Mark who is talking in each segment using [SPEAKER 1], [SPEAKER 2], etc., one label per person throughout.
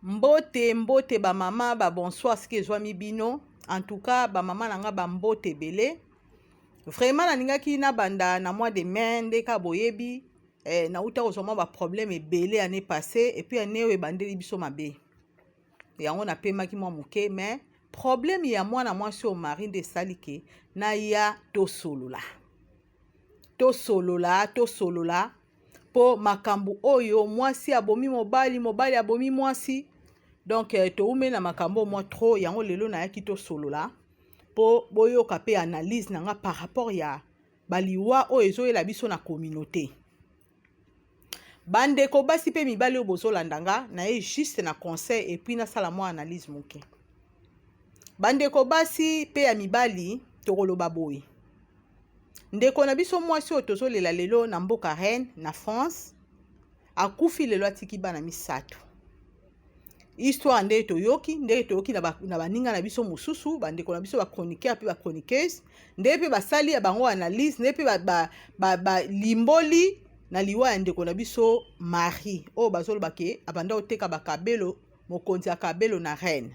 [SPEAKER 1] Mbote mbote ba mama ba bonsoir siki ezwami bino en tout cas ba mama na nga ba mbote ebele vraiment nalingaki nabanda na mois de mai nde kaka boyebi eh, nauta kozwa mwa baproblème ebele année passée et puis année oyo ebandeli biso mabe yango napemaki mwa moke mais problème ya mwana mwasi oyo Marie nde esali ke naya tosolola tosolola tosolola mpo makambo oyo mwasi abomi mobali, mobali abomi mwasi donc eh, toumeli na makambo mwa trop yango lelo nayaki tosolola mpo boyoka mpe analyse na nga par rapport ya baliwa oyo ezoyela biso na communauté. Bandeko basi mpe mibali oyo bozolanda nga naye juste na conseil et puis nasala mwa analyse moke. Bandeko basi mpe ya mibali tokoloba boye. Ndeko na biso mwasi oyo tozolela lelo na mboka Rennes na France akufi lelo atiki bana misato. Histoire ndenge toyoki, ndenge toyoki na baninga na biso mosusu, bandeko na biso ba chroniqueur mpe ba chroniqueuse, ndenge mpe basali ya bango analyse, ndenge mpe balimboli ba, ba, na liwa ya ndeko na biso Marie oyo bazoloba ke abanda koteka bakabelo, mokonzi ya kabelo na Rennes.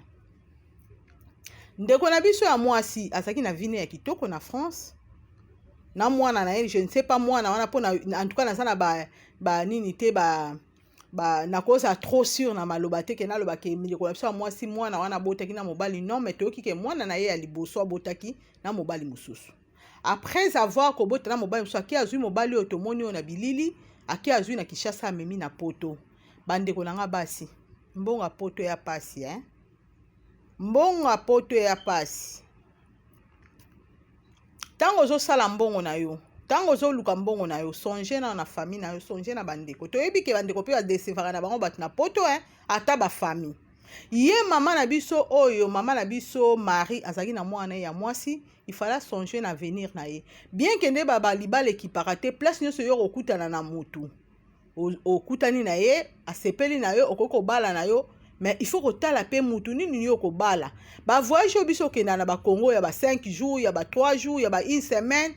[SPEAKER 1] Ndeko na biso ya mwasi azalaki na vie ya kitoko na France na mwana na ye, je ne sais pas mwana wana mpo en tout cas naza na ba, ba nini te ba ba nakozala trop sûr na maloba te ke naloba ke ndeko na biso ya mwasi mwana wana abotaki na mobali non, mais toyoki ke mwana na ye ya liboso abotaki na mobali mosusu. Après avoir kobota na mobali mosusu, ake azwi mobali oyo tomoni oyo na bilili, ake azwi na Kinshasa amemi na poto. Bandeko na nga basi, mbongo ya poto ya pasi hein? Mbongo ya poto ya pasi. Ntango ozosala mbongo na yo, ntango ozoluka mbongo na yo, songe na na famille na yo, songe na bandeko. Toyebi ke bandeko mpe badesevaka na bango bato na poto hein? Ata bafamille. Ye mama na biso oyo, mama na biso Marie azalaki na mwana ya mwasi, il fallait songer na avenir na ye. Bien que nde ba libala ekipaka te, place nyonso yo okutana na mutu, okutani na ye, asepeli na yo, okoki kobala na yo, mais il faut kotala pe mutu nini yo kobala. Ba voyage oyo biso okenda na ba Congo ya ba 5 jours, ya ba 3 jours, ya ba une semaine,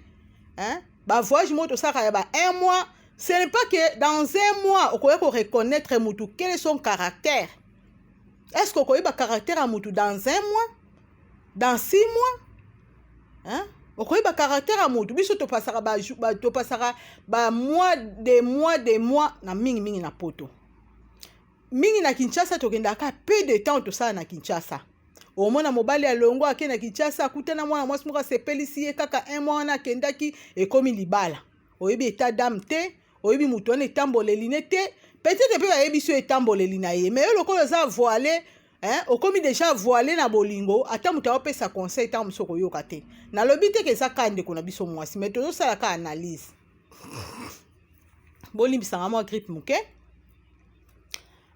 [SPEAKER 1] hein? Ba voyage moko tosalaka ya ba 1 mois, ce n'est pas que dans un mois okoki ko reconnaître mutu quel est son caractère. Est-ce que okoyeba caractère ya mutu dans un mois, dans 6 mois, hein? Okoyeba caractère ya mutu. Biso topasaka ba, ba, topasaka ba mois de mois de mois na mingi mingi na poto, mingi na Kinshasa tokendaka peu de temps tosala na Kinshasa. Omona mobali alongo ake na Kinshasa, akutana mwana mwasi moko asepelisi ye kaka un mois wana akendaki, ekomi libala. Oyebi état d'âme te, oyebi motu wana etamboleli ne te, peut-être mpe bayebi so etamboleli na ye, mais yo lokola oza voile, hein, okomi déjà voile na bolingo, ata moto aopesa conseil ntango mosusu okoyoka te. Nalobi te ke eza kaka ndeko na biso mwasi, mais tozosala ka analyse. Bolimbisanga mwa grippe moke.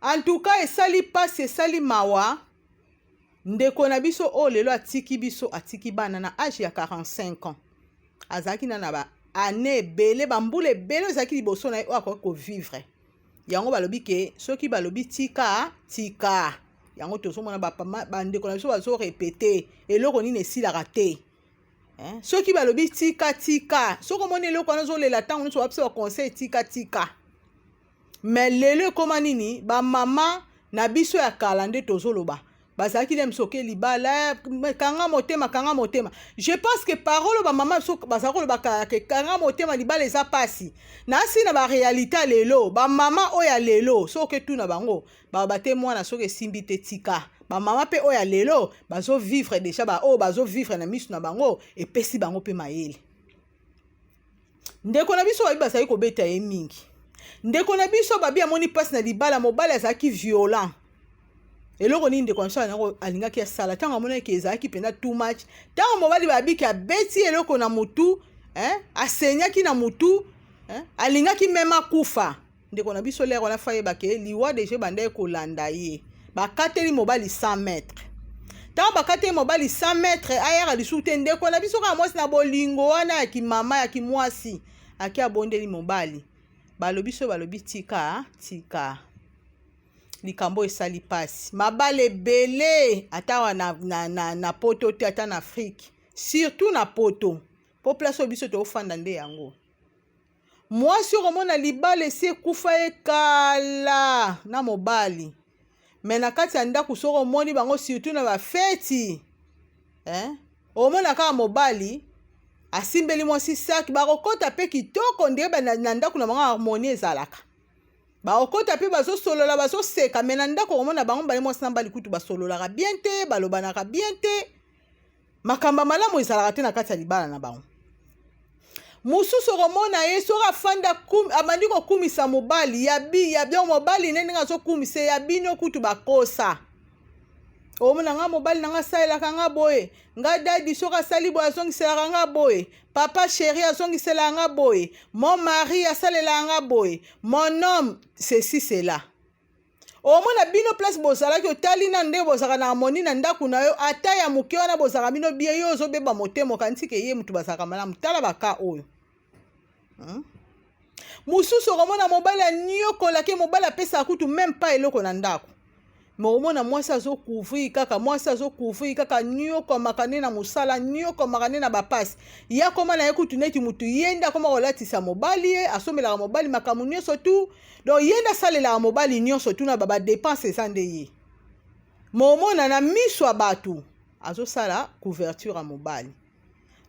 [SPEAKER 1] En tout cas esali pasi, esali mawa. Ndeko na biso oyo lelo atiki biso, atiki bana na age ya 45 ans. Azalaki na ba année ebele, bambula ebele ezalaki liboso na ye oyo akoki kovivre. Yango balobi ke soki balobi tika tika, yango tozomona bandeko na biso bazorepete eloko nini esilaka te. Hein? Soki balobi tika tika, soki omoni eloko wana ozolela ntango nyonso bapesa ba conseil tika tika. Mais lelo ekoma nini, bamama na biso ya kala nde tozoloba bazalaki na biso ke libala kanga motema, kanga motema. Je pense que parole bamama biso bazalaki koloba kala ke kanga motema libala eza pasi, nasi na baréalité ya lelo. Bamama oyo ya lelo soki oketuna bango baloba te mwana soki esimbi te tika. Bamama mpe oyo ya lelo bazovivre déjà, ba oyo bazovivre na miso na bango epesi bango mpe mayele. Ndeko na biso babi bazali kobeta ye mingi. Ndeko na biso babi amoni mpasi na libala, mobali azalaki violent. Eloko nini ndeko na biso alingaki asala ntango amonaki ezalaki mpenza too much? Ntango mobali babiki abeti eloko na mutu, hein? Asenyaki na mutu, hein? Alingaki meme akufa. Ndeko na biso lere wana fa yeba ke liwa deja ebandaki kolanda ye. Bakateli mobali 100 mètres. Ntango bakateli mobali 100 mètres, ayaka lisusu te. Ndeko na biso kaka mwasi na bolingo wana ya kimama ya kimwasi ake abondeli mobali, balobi so balobi tika tika. Likambo esali pasi, mabala ebele ata na, na, na, na poto te, ata na Afrique, surtout na poto, po place oyo biso tofanda nde yango. Mwasi okomona libala esi ekufa ye kala na mobali. Mais na kati ya ndako, soki omoni bango, surtout na bafeti, eh? Omona kaka mobali asimbeli mwasi saki, bakokɔta mpe kitoko ndenge na ndako na bango harmonie ezalaka. Bakokɔta mpe bazosolola, bazoseka. Mais na ndako, okomona bango mibale, mwasi na mobali, kutu basololaka bien te, balobanaka bien te, makambo ya malamu ezalaka te na kati ya libala na bango. Mosusu okomona ye, soki afandi, abandi kokumisa mobali ya bi ya bien. Mobali nde ndenge azokumisa ya bino, kutu bakosa. Omona nga mobali na nga asalelaka nga boye, nga daddy soki asali boye, azongiselaka nga boye, papa chéri azongiselaka nga boye, mon mari asalelaka nga boye, mon homme ceci, cela. Omona bino place bozalaki, otali na ndenge bozalaka na harmonie na ndako na yo, ata ya moke wana bozalaka bino bien. Yo ozobeba motema, okanisi ke ye motu bazalaka malamu. Tala baka oyo, Mosusu okomona mobali aniokolaki, mobali apesaka kutu même pas eloko na ndako. Mais omona mwasi azocouvrir kaka, mwasi azocouvrir kaka, niokomaka nde na mosala, niokomaka nde na bapasi. Ye akoma na ye kutu neti motu, ye nde akoma kolatisa mobali, ye asombelaka mobali makambo nyonso tu. Donc ye nde asalelaka mobali nyonso tu, na badépenses eza nde ye. Ma omona na miso ya bato azosala couverture ya mobali.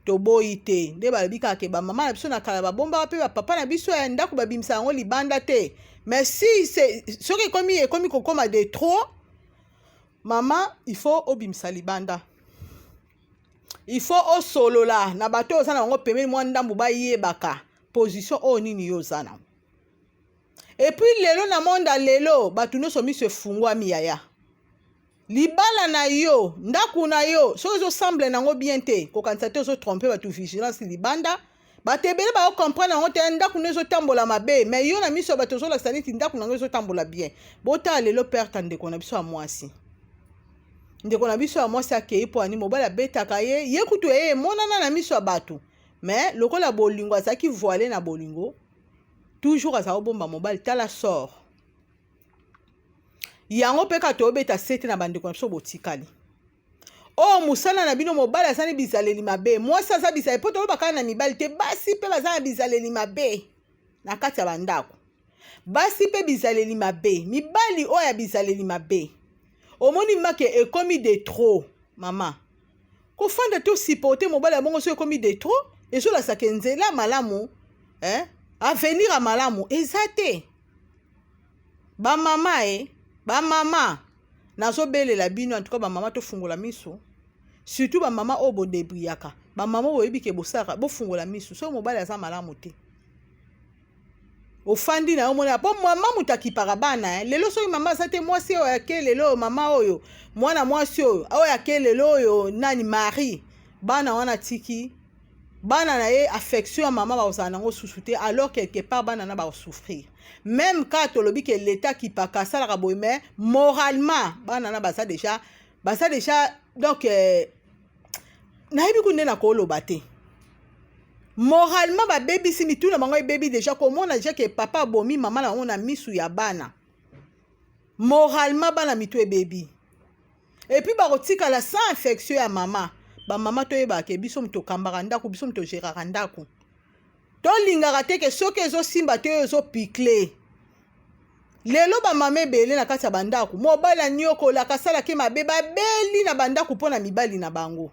[SPEAKER 1] Toboyi te, nde balobi kaka ke bamama na biso na kala babombaka mpe bapapa na biso ya ndako, babimisa yango libanda te. Mais si soki ekomi kokóma de trop, mama, il faut obimisa libanda, il faut osolola na bato oyo oza na bango pembeni, mwa ndambu bayebaka position oyo nini yo oza nango. Et puis lelo, na monde ya lelo, bato nyonso miso efungwami. Yaya, libala na yo, ndako na yo, soki ezosemble nango bien te, kokanisa te ozotromper bato. Vigilance libanda, bato ebele bakocomprendre yango te. Ndako no ezotambola mabe, mais yo na miso ya bato ozolakisa neti ndako nango ezotambola bien. Botala lelo perte ndeko na biso ya mwasi. Ndeko na biso ya mwasi akei mpo ani mobali abetaka ye. Ye kutu eye emonana na miso ya bato, mais lokola bolingo, azalaki voile na bolingo, toujours azala kobomba mobali. Tala sort yango mpe kaka toyobeta sete na bandeko na biso botikali oyo mosala na bino. Mobali aza na bizaleli mabe, mwasi aza bizaleli, mpo toloba kaka na mibali te, basi mpe baza na bizaleli mabe na kati ya bandako. Basi mpe bizaleli mabe, mibali oyo ya bizaleli mabe. Omoni make ekomi de trop, mama, kofanda te, osupporte mobali ya bongo. So ekomi de trop, ezolasaka nzela malamu, eh? Avenir ya malamu eza te. Bamama e bamama, nazobelela bino. En tout cas bamama, tofungola miso, surtout bamama oyo bodebriyaka, bamama oyo boyebi ke bosalaka, bofungola miso. Soki mobali aza malamu te, ofandi na yo, mona mpo mama moto akipaka bana, eh. Lelo soki mama aza te, mwasi oyo ake lelo oyo, mama oyo, mwana mwasi oyo, oyo ake lelo oyo, nani, Marie, bana wana tiki bana na ye, affection ya mama bakozala nango susu te. Alors quelque part bana na bakosouffrir. Même ka tolobi ke leta akipaka, asalaka boye, mais moralement bana na baza déjà donc nayebi ku nde na koloba te. Moralement babebisi mitu na bango, ebebi déjà. Komona déjà ke papa abomi mama na bango na misu ya bana, moralement bana mitu ebebi. Et puis bakotikala sans affection ya mama. Bamama, toyebaka ke biso moto tokambaka ndako, biso moto togéraka ndako. Tolingaka te ke soki ezosimba te, oyo ezopikle. Lelo bamama ebele na kati ya bandako, mobali aniokolaka, asalaki mabe, babeli na bandako mpo na mibali na bango.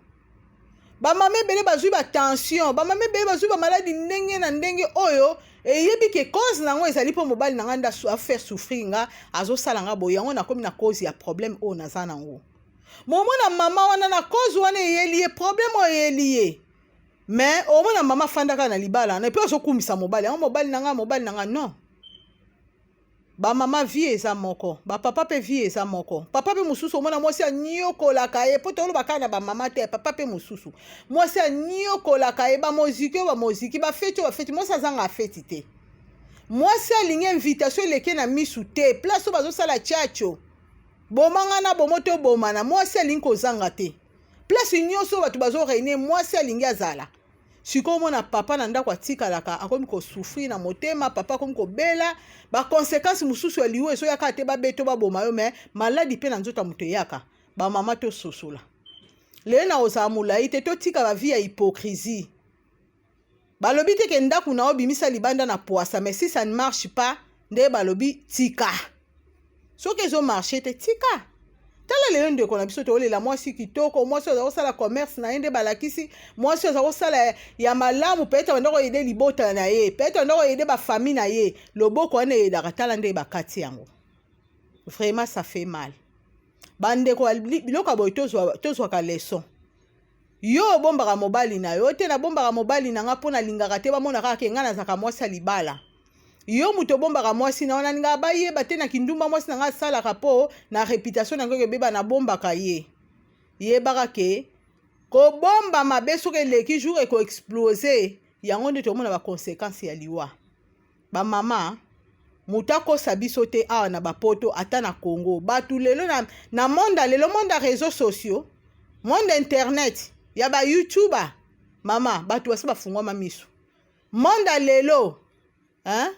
[SPEAKER 1] Bamama ebele bazwi batension, bamama ebele bazwi bamaladi ndenge na ndenge oyo eyebi ke cause na yango ezali mpo mobali na ngai nde afaire souffrir nga, azosala nga boye, yango nakomi na cause ya problème oyo naza nango. Momona mama wana na cause wana eyeli ye problème oyo eyeli ye. Mais omona mama afandaka na libala wana, et puis azokumisa mobali yango, mobali na ngai, mobali na ngai. Non, bamama, vie eza moko, bapapa mpe vie eza moko. Papa mpe mosusu, omona mwasi aniokolaka ye, mpo toloba kaka na bamama te, papa mpe mosusu, mwasi aniokolaka ye, bamoziki oyo bamoziki, bafeti oyo bafeti, mwasi azanga afeti te. Mwasi alingi invitation eleke na misu te, place oyo bazosala tiatio, bomanga na bomo to bomana, mwasi alingi kozanga te. Place nyonso oyo bato bazoréunir, mwasi alingi azala. Sikoyo omona papa na ndako atikalaka, akomi kosouffrir na motema, papa akomi kobela. Baconséquence mosusu ya liwa ezoyaka te, babeto baboma yo, mais maladi mpe na nzoto ya moto eyaka. Bamama, tososola lelo na kozala molai te, totika bavie ya hypocrisie. Balobi te ke ndako na yo bimisa libanda na poisa, mais si ça ne marche pas, nde balobi tika. Soki ezomarcher te, tika. Tala lelo ndeko na biso, tolela mwasi kitoko, mwasi oyo aza kosala commerce na ye nde balakisi, mwasi oyo aza kosala ya malamu, peut-être banda koaider libota na ye, peut-être banda koaider bafamille na ye. Loboko wana eyedaka, tala nde bakati yango. Vraiment, ça fait mal, bandeko. Biloko ya boye, tozwaka leçon. Yo obombaka mobali na yo te, nabombaka mobali na nga mpo nalingaka te bamona kaka ke ngai nazalaka mwasi ya libala. Yo moto obombaka mwasi na yo, nalingaka bayeba te na kindumba mwasi na ngai asalaka, mpo na réputation na ngai ebeba, nabombaka ye. Yebaka ke kobomba mabe, soki eleki jour, ekoexploser. Yango nde tomona baconséquence ya liwa. Bamama, moto akosa biso te awa na bapoto, ata na Congo. Bato lelo na monde lelo, monde ya réseaux sociaux, monde internet ya baYouTube, mama, bato basi bafungwama miso. Monde ya lelo, hein?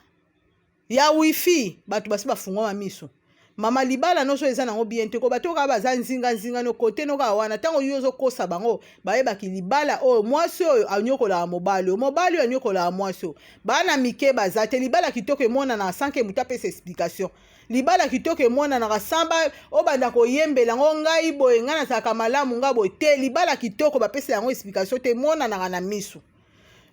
[SPEAKER 1] Ya wifi, bato basi bafungwama miso. Mama, libala nyonso eza nango bien te. Ko bato kaka baza nzinganzinga no kote no kaka wana. Ntango yo ozokosa bango, bayebaki libala oyo, mwasi oyo anyokolaka mobali oyo, mobali oyo anyokolaka mwasi oyo, bana mike baza te. Libala kitoko emonanaka sans que moto apesa explication. Libala kitoko emonanaka sans obanda koyembela yango: ngai boye, ngai nazalaka malamu, ngai boye te. Libala kitoko, bapesa yango explication te, emonanaka na miso.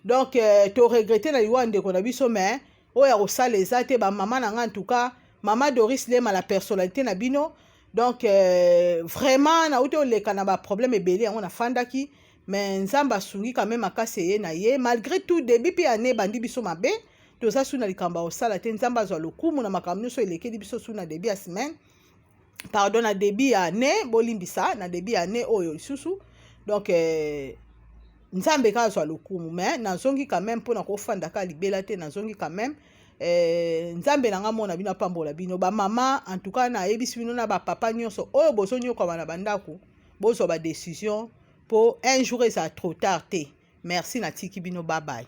[SPEAKER 1] Donc toregretter na liwa ndeko na biso, mais oyo ya kosala eza te. Bamama na ngai, en tout cas mama Doris Lema, la personnalité na bino. Donc vraiment, nauti oleka na baproblème ebele, yango nafandaki, mais Nzambe asungi quand même makasi eye na ye. Malgré tout, début mpe ane ebandi biso mabe, toza su na likambo ya kosala te. Nzambe azwa lokumu na makambo nyonso elekeli biso su na début ya semaine, pardon, na début ya année, bolimbisa, na début ya année oyo lisusu. Donc Nzambe kaka azwa lokumu. Mais nazongi quand même mpona kofanda kaka libela te, nazongi quand même. Nzambe na nga mona bino, apambola bino, bamama. En tout cas, nayebisi bino na bapapa nyonso oyo bozonyokwama na bandako, bozwa badécision mpo un jour ezala trop tard te. Merci, natiki bino, babai.